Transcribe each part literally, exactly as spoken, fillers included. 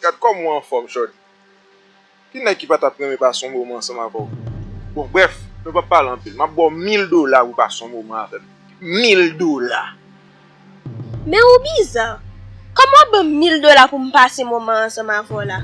Gad kòman w anfòm, Shorty. Ki nèg ki pa t ap renmen pase yon moman ansanm avè w? Bon, brèf, nou p ap pale anpil. M ap ba w mil dola pou w pase yon moman avè m. Mil dola! Men ou biza. Kòman w ap ban m mil dola pou m pase moman ansanm avè w la?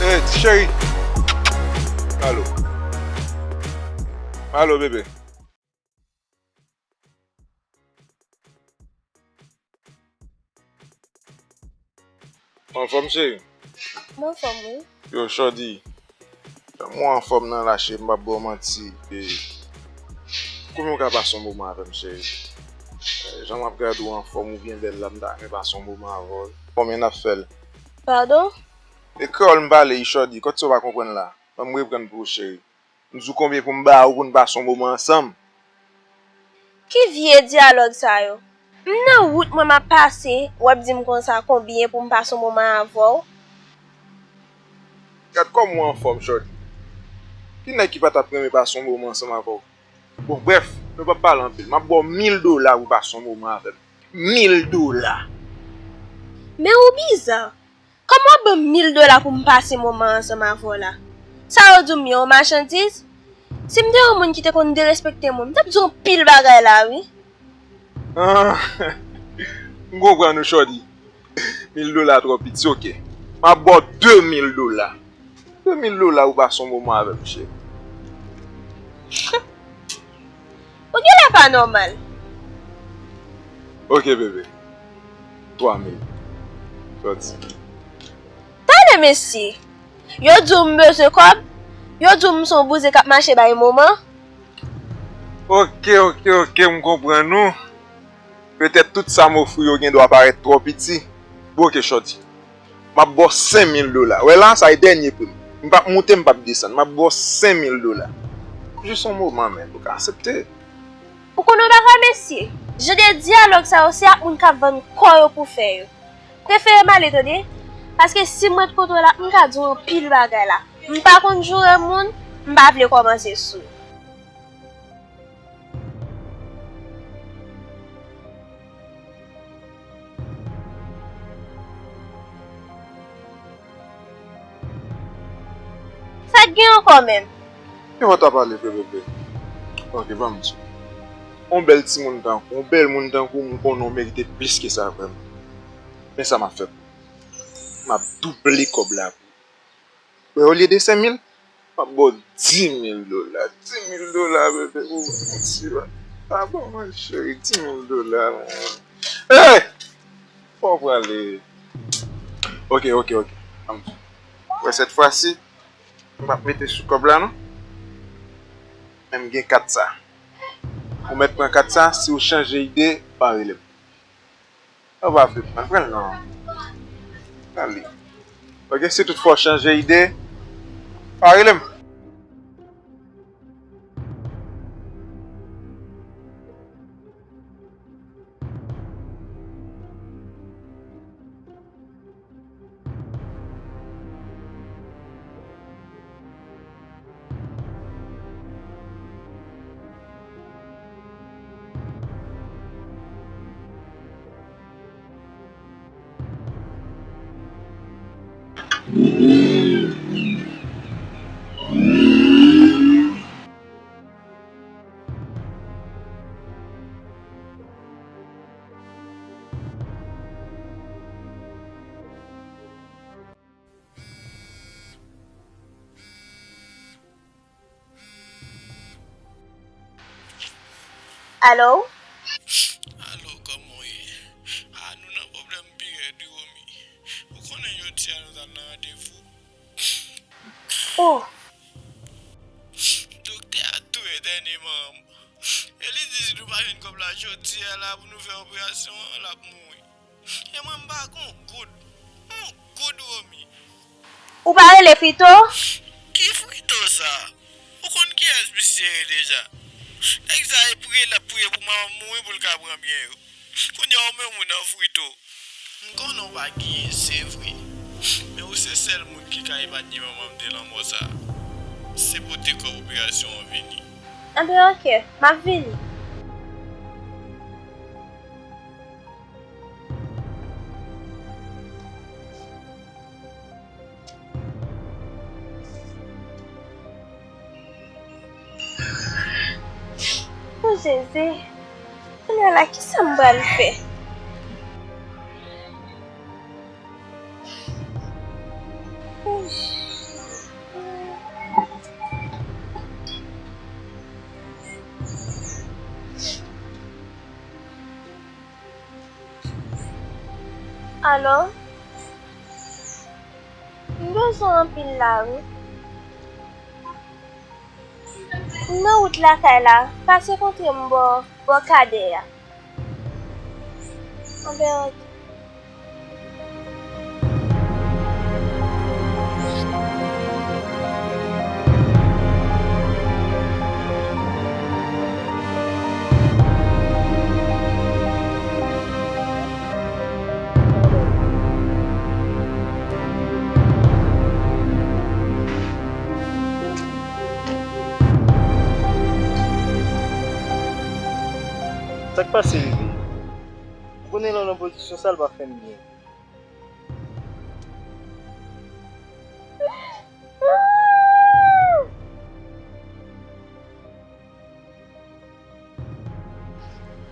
Ey, cheri. Alo. Alo, bebe. Ou anfòm, cheri? M anfòm, wi. Yo, Shorty, jan m wè w anfòm nan la, cheri, m p ap ba w manti. E, kòman w ka pase yon moman avè m, cheri? E, jan m ap gade w anfòm, ou byen bèl la, m ta renmen pase yon moman avè w. Konbyen n ap fè l? Padon? E kreyòl m pale, wi, Shorty, kòt sa w pa konprann la? Ban m reprann pou ou, cheri. M di w konbyen pou m ba ou pou n pase yon moman ansanm? Ki vye dyalòg sa yo? M nan wout mwen m ap pase, w ap di m konsa konbyen pou m pase yon moman avè w? Gad kòman w anfòm, Shorty. Ki nèg ki pa t ap renmen pase yon moman ansanm avè w? Bon, brèf, nou p ap pale anpil. M ap ba w mil dola pou w pase yon moman avè m. Mil dola! Men ou biza. Kòman w ap ban m mil dola pou m pase moman ansanm avè w la? Sa yo di w m ye yon machandiz? Si m te yon moun ki te konn derespekte moun, m t ap di w anpil bagay la, wi. Ah, m konprann ou, Shorty. Mil dola twò piti, oke. M ap ba w de mil dola. De mil dola pou w pase yon moman avè m, cheri. Ou genlè pa nòmal. Oke, bebe. Twa mil. Sòti. Tande mesye. Yo di w m bezwen kòb. Yo di w m se yon bouzen k ap mache bay moman. Oke, oke, oke, m konprann ou. Petèt tout sa m ofri yo gen dwa parèt twò piti. Bon, oke, Shorty. M ap ba w senk mil dola. Wè la, sa e dènye pri m. M p ap moute, m p ap desann. M ap ba w senk mil dola. Jis yon moman, men, ou ka aksepte. Ou konn yon bagay, mesye? Jan de dyalòg sa yo, se ak moun k ap vann kò yo pou fè yo. Prefere m ale, tande. Paske si m ret kote w la, m ka di w anpil bagay la. M pa konn joure moun, m pa vle kòmanse sou. Sa k gen ankò menm? Ki wè w ta pale vre, bebe? Ok, ban m di w. On bèl timoun tankou, on bèl moun tankou w, m konnen w merite plis ke sa vrèman. Men sa m ap fè pou ou. M ap double kòb la pou ou. Wè, olye de senk mil, m ap ba w dis mil dola. Dis mil dola, bebe, pou w manti la. A bon, mwen cheri, dis mil dola, mwen. Hey! Fò w prale. Ok, ok, ok. Ann. Wè, sèt fwa si, m p ap mete sou kòb la, non. Men m gen kat sa. Ou mèt pran kat sa, si w chanje ide, pa rele m. Ou pa vle pran, pran l non. Pran li. Ok, si toutfwa w chanje ide, pa rele m. Alo? Alo, kòman w ye? A, nou nan pwoblèm pi rèd, wi, Romi. Ou konnen jodi a nou t al nan randevou. Oh! Doktè a tou entène manman m. E li di si nou pa jwenn kòb la jodi a la pou nou fè operasyon an, l ap mouri. E mwen m pa gen yon goud. Yon goud, Romi. Ou pa rele Frito? Ki Frito sa? Ou konn kiyès misye ye deja? Nèg sa e priye, l ap priye pou manman m mouri pou l ka pran byen yo. Kounye a ou menm ou nan Frito. M konnen w pa genyen, se vre. Men ou se sèl moun ki ka epanye manman m de lanmò sa. Se pote kòb operasyon an vini. Anben, oke, m ap vini. O Jezi, kounye a la, kisa m pral fè? Alò, m bezwen w anpil la wi. M nan wout lakay la, pase kontre m bò, bò kadè a. Anben, oke. Sa k pase, bebe? Ou konnen lè w nan pozisyon sa, l pa fè m byen.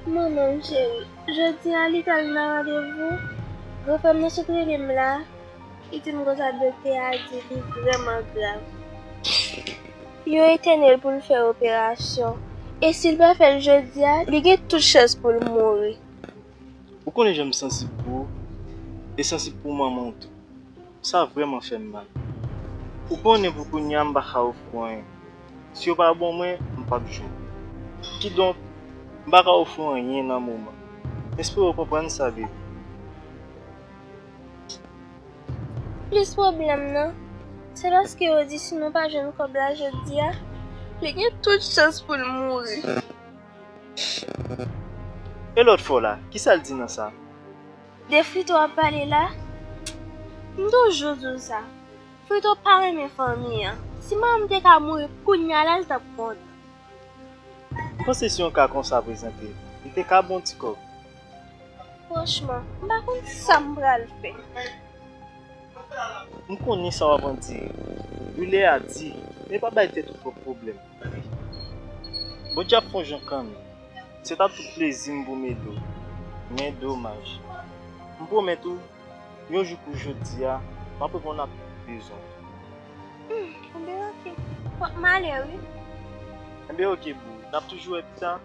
Manman m cheri, jodi a li t al nan randevou. Granfrè m nan sot rele m la, li di m konsa doktè a di li vrèman grav. Yo entène l pou l fè operasyon. E si l pa fè l jodi a, li gen tout chans pou l mouri. Ou konnen jan m sansib pou ou, e sansib pou manman w tou. Sa vrèman fè m mal. Ou konnen pou kounye a m pa ka ofri w anyen. Si yo pa ban mwen, m p ap jwenn. Kidonk, m pa ka ofri w anyen nan moman. M espere w konprann sa, bebe. Plis pwoblèm nan, se paske yo di si nou pa jwenn kòb la jodi a, li gen tout chans pou l mouri. E lòt fò la, kisa l di nan sa? De Frito w ap pale la? M toujou di w sa. Frito pa renmen fanmi an. Si manman m te ka mouri kounye a la, l t ap kontan. Ou panse si yon ka konsa prezante, li te ka ba w ti kòb? Franchman, m pa konn sa m pral fè. M konnen sa w ap andire. Doulè a di, men pa bay tèt ou twòp pwoblèm. Bondye ap fè yon jan kanmenm. Se t ap tout plezi m pou m ede w. Men domaj. M pwomèt ou, yon jou kou jodi a, m ap reponn ak tout bezwen w. Hmm, enben oke. Fòk m ale wi. Enben oke boo, n ap toujou wè pita.